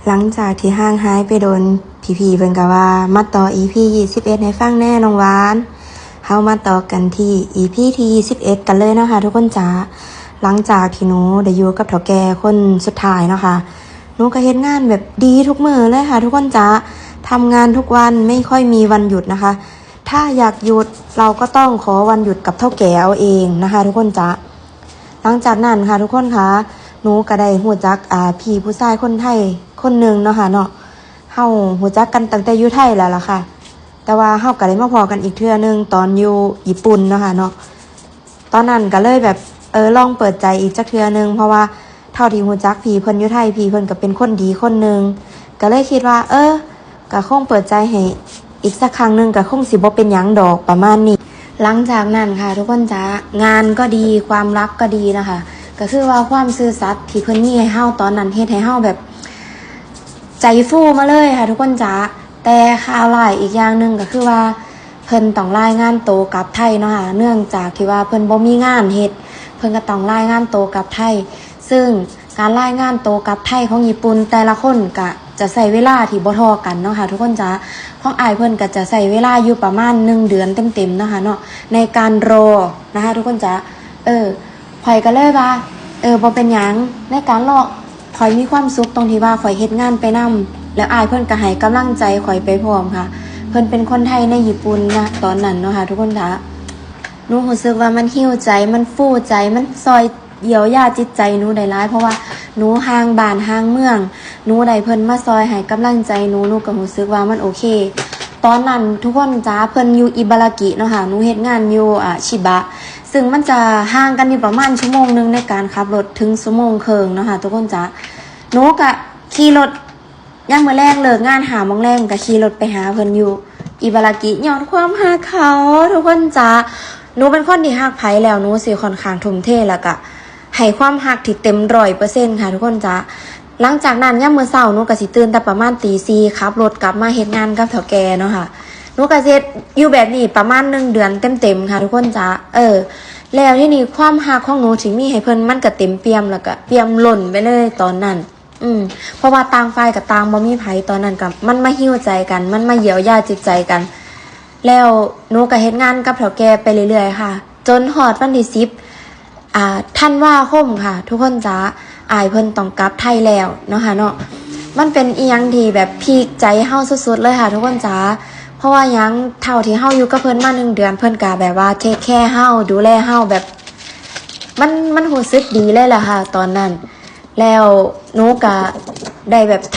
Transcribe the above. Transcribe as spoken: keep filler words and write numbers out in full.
หลังจากที่ห่างหายไปโดน พี่ๆเพิ่นก็ว่ามาต่อ อีพี ยี่สิบเอ็ดให้ฟังแน่น้องหวาน เฮามาต่อกันที่ อีพี ที่ ยี่สิบเอ็ด กันเลยเนาะค่ะทุกคนจ๋า หลังจากที่หนูได้อยู่กับเฒ่าแก่คนสุดท้ายเนาะค่ะ หนูก็เฮ็ดงานแบบดีทุกมื้อเลยค่ะทุกคนจ๋า ทำงานทุกวันไม่ค่อยมีวันหยุดนะคะ ถ้าอยากหยุดเราก็ต้องขอวันหยุดกับเฒ่าแก่เอาเองนะคะทุกคนจ๋า หลังจากนั้นค่ะทุกคนคะ หนูก็ได้ฮู้จัก อ่า พี่ผู้ชายคนไทยคนหนึ่งเนาะค่ะเนาะ เฮาฮู้จักกันตั้งแต่อยู่ไทยแล้วล่ะค่ะ แต่ว่าเฮาก็ได้มาพ้อกันอีกเทื่อหนึ่งตอนอยู่ญี่ปุ่นเนาะค่ะเนาะ ตอนนั้นก็เลยแบบ เออ ลองเปิดใจอีกจักเทื่อหนึ่ง เพราะว่าเท่าที่ฮู้จักพี่เพิ่นอยู่ไทย พี่เพิ่นก็เป็นคนดีคนหนึ่ง ก็เลยคิดว่า เออ ก็คงเปิดใจให้อีกสักครั้งหนึ่ง ก็คงสิบ่เป็นหยังดอกประมาณนี้ หลังจากนั้นค่ะทุกคนจ๋า งานก็ดี ความรักก็ดีนะคะ ก็คือว่าความซื่อสัตย์ที่เพิ่นมีให้เฮาตอนนั้นเฮ็ดให้เฮาแบบ ใจฟูมาเลยค่ะทุกคนจ๋า แต่ข่าวร้ายอีกอย่างหนึ่งก็คือว่า เพิ่นต้องรายงานโตกลับไทยเนาะค่ะ เนื่องจากที่ว่าเพิ่นบ่มีงานเฮ็ด เพิ่นก็ต้องรายงานโตกลับไทย ซึ่งการรายงานโตกลับไทยของญี่ปุ่นแต่ละคนก็จะใช้เวลาที่บ่เท่ากันเนาะค่ะทุกคนจ๋า ของอ้ายเพิ่นก็จะใช้เวลาอยู่ประมาณหนึ่งเดือนเต็มๆเนาะค่ะเนาะ ในการรอนะคะทุกคนจ๋า เออ ข้อยก็เลยว่า เออ บ่เป็นหยัง ในการรอ ข้อยมีความสุขตรงที่ว่าข้อยเฮ็ดงานไปนำ แล้วอ้ายเพิ่นก็ให้กำลังใจข้อยไปพร้อมค่ะ เพิ่นเป็นคนไทยในญี่ปุ่นนะ ตอนนั้นเนาะค่ะทุกคนจ๋า หนูรู้สึกว่ามันฮีลใจ มันฟูใจ มันซ่อยเยียวยาจิตใจหนูได้หลาย เพราะว่าหนูห่างบ้านห่างเมือง หนูได้เพิ่นมาซ่อยให้กำลังใจหนู หนูก็รู้สึกว่ามันโอเค ตอนนั้นทุกคนจ๋า เพิ่นอยู่อิบารากิเนาะค่ะ หนูเฮ็ดงานอยู่ อ่า ชิบะ ซึ่งมันจะห่างกันอยู่ประมาณชั่วโมงหนึ่งในการขับรถ ถึงชั่วโมงครึ่งเนาะค่ะทุกคนจ๋า หนูก็ขี่รถ ยามมื้อแลงเลิกงานห้าโมงแลงก็ขี่รถไปหาเพิ่นอยู่อิบารากิ ย้อนความฮักเขา ทุกคนจ๋า หนูเป็นคนที่ฮักไผแล้วหนูสิค่อนข้างทุ่มเท แล้วก็ให้ความฮักที่เต็มร้อยเปอร์เซ็นต์ค่ะทุกคนจ๋า หลังจากนั้นยามมื้อเช้าหนูก็สิตื่นแต่ประมาณตีสี่ ขับรถกลับมาเฮ็ดงานกับเฒ่าแก่เนาะค่ะ หนูก็สิเฮ็ดอยู่แบบนี้ประมาณหนึ่งเดือนเต็มๆค่ะทุกคนจ๋า เออ แล้วทีนี้ความฮักของหนูที่มีให้เพิ่นมันก็เต็มเปี่ยม แล้วก็เปี่ยมล้นไปเลยตอนนั้น อืม เพราะว่าต่างฝ่ายก็ต่างบ่มีไผ ตอนนั้นก็มันมาฮีลใจกัน มันมาเยียวยาจิตใจกัน แล้วหนูก็เฮ็ดงานกับเฒ่าแก่ไปเรื่อยๆค่ะ จนฮอดวันที่สิบ อ่า ธันวาคมค่ะ ทุกคนจ๋า อ้ายเพิ่นต้องกลับไทยแล้วเนาะค่ะเนาะ มันเป็นอิหยังที่แบบพีคใจเฮาสุดๆเลยค่ะทุกคนจ๋า เพราะว่าหยัง เท่าที่เฮาอยู่กับเพิ่นมาหนึ่งเดือน เพิ่นก็แบบว่าเทคแคร์เฮา ดูแลเฮาแบบ มัน มันรู้สึกดีเลยล่ะค่ะ ตอนนั้น แล้วหนูก็ได้แบบ